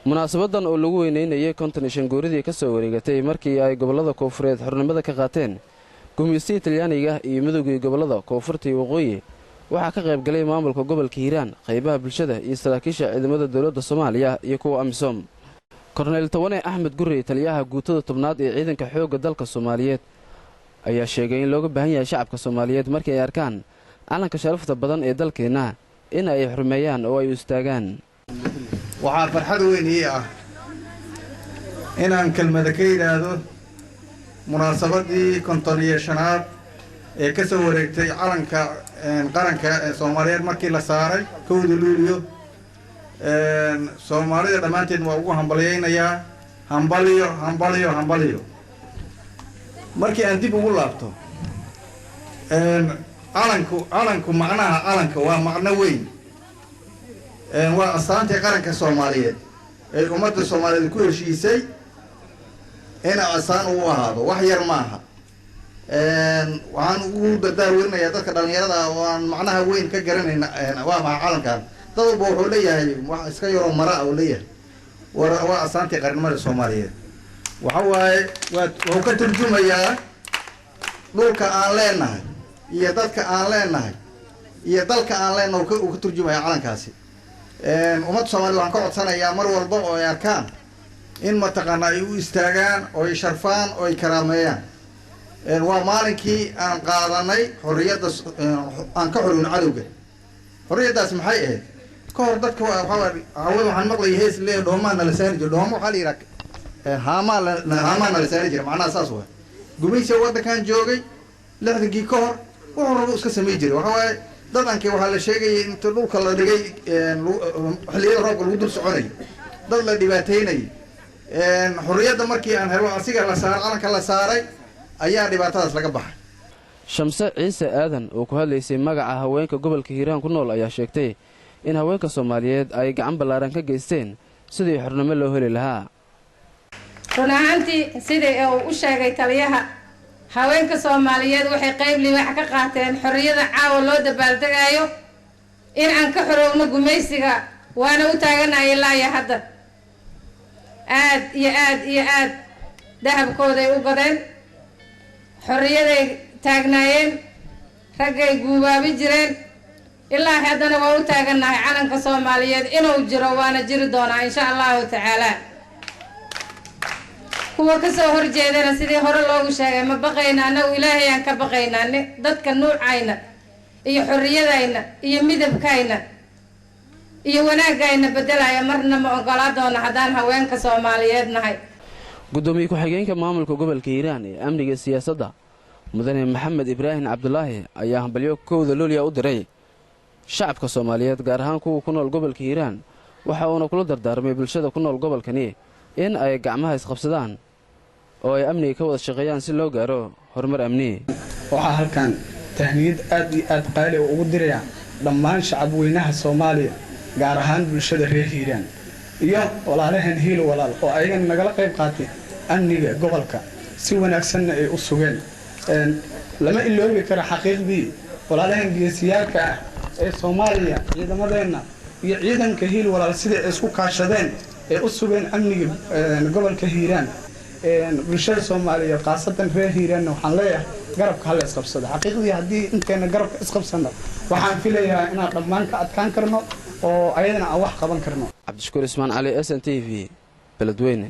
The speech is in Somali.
Munaasabadan oo lagu weyneynayay 55 guuridii ka soo wareegatay markii ay gobollada koonfureed xornimada ka qaateen gumaystihii Talyaaniga iyo midoogii gobollada koonfurta iyo waqooyi, waxaa ka qayb galay maamulka gobolka Hiiraan, qaybaha bulshada iyo saraakiisha ciidamada dowladda Soomaaliya iyo kuwa AMISOM. Korneyl Towane Axmed Gurey, taliyaha guutada 10aad ee ciidanka xoogga dalka Soomaaliyeed, ayaa sheegay in looga baahan yahay shacabka Soomaaliyeed markii ay arkaan calanka sharafta badan ee dalkeenna in ay xurmeeyaan oo ay u istaagaan. Waxaa farxad weyn ii ah inaan kelmada ka yidhaahdo munaasabadii 55aad ee ka soo wareegtay calanka qaranka ee Soomaaliyeed markii la saaray 1da Luuliyo. Soomaalida dhammaanteed waa ugu hambalyaynayaa. Hambalyo, hambalyo, hambalyo. Markii aan dib ugu laabto calanku, calanku macnaha calanka waa macno weyn, waa astaantii qaranka Soomaaliyeed ee ummadda Soomaaliyeed ku heshiisay ina astaan uu ahaado. Wax yar maaha. Waxaan ugu dardaar werinayaa dadka dhalinyarada oo aan macnaha weyn ka garanayn waa maxa calankan. Dad walba wuxuu leeyahay wax iska yaroo mara a uu leeyahay. Waa astaantii qarnimada Soomaaliyeed. Waxa waaye waa wuxuu ka turjumayaa dhulka aan leenahay iyo dadka aan leenahay iyo dalka aan leenahay uu ka turjumaya calankaasi. Ummadda Soomaaliyed waxaan ka codsanayaa mar walba oo ay arkaan in mataqaana ay u istaagaan oo ay sharfaan oo ay karaameeyaan. Waa maalinkii aan qaadanay xorriyadda, aan ka xorowno cadowga. Xorriyaddaas maxay ahayd? Ka hor dadka waxaa waxaan maqlayay hees le dhoomaa nala saari jira. Dhoomo waxaa la yidhaha haamaa, haamaa nala saari jira. Macnaha saas waay. Gumaysiga waddankan joogay 60kii ka hor wuxuu rabo iska samey jiray. Waxa waaye dadankii waxaa la sheegayay inta dhulka la dhigay xilliyada roobka lagu dul soconayo, dad la dhibaateynayay. Xorriyadda markii aan helo, asiga la saaray, calanka la saaray, ayaa dhibaatadaas laga baxay. Shamse Ciise Aadan oo ku hadlaysay magaca haweenka gobolka Hiiraan ku nool ayaa sheegtay in haweenka Soomaaliyeed ay gacan ballaaran ka geysteen sidii xornimo loo heli lahaa. Run ahaantii, sidii uu u sheegay taliyaha, haweenka Soomaaliyeed waxay qayb libaax ka qaateen xorriyada caawa loo dabaaldegaayo, in aan ka xorowno gumaysiga, waana u taaganahay ilaa iyo hadda. Aad iyo aad iyo aad dahabkooday u gadeen, xorriyaday taagnaayeen, raggay guubaabi jireen. Ilaa haddana waa u taagannahay calanka Soomaaliyeed inuu jiro, waana jiri doonaa, insha Allahu tacaala. Kuwa kasoo horjeedana, sidii hore loogu sheegay, ma baqayna annagu, Ilaahay aan ka baqaynaa. Dadka nuucayna iyo xorriyadayna iyo midabkayna iyo wanaagayna bedelaya marna ma ogolaa doona haddaan haweenka Soomaaliyeed nahay. Guddoomiye ku-xigeenka maamulka gobolka Hiiraan ee amniga siyaasadda, Mudane Maxamed Ibraahim Cabdulaahi, ayaa hambalyo 1da Luuliya u diray shacabka Soomaaliyeed, gaar ahaan kuwa ku nool gobolka Hiiraan. Waxa uuna kula dardaarmay bulshada ku nool gobolkani in ay gacmaha isqabsadaan oo ay amniga ka wada shaqeeyaan si loo gaaro horumar amni. Waxaa halkan tahniyad aad iyo aad qaali oo ugu diraya dhammaan shacabweynaha Soomaaliya, gaar ahaan bulshada reer Hiiraan iyo walaalaheen Hiil Walaal oo ayagana nagala qayb qaatay amniga gobolka, si wanaagsanna ay u sugeen. Lama iloobi karo xaqiiqdii walaalaheen geesiyaalka ah ee Soomaaliya, ciidamadeenna iyo ciidanka Hiil Walaal, sida ay isku kaashadeen ay u sugeen amniga gobolka Hiiraan. Bulshada Soomaaliyeed, khaasatan reer Hiiraanna, waxaan leeyahay garabka hala isqabsado. Xaqiiqdii haddii inteena garabka isqabsano, waxaan filayaa inaan dhammaan ka adkaan karno oo ayadana aan wax qaban karno. Cabdishakuur Ismaan Cali, SNTV, Beledweyne.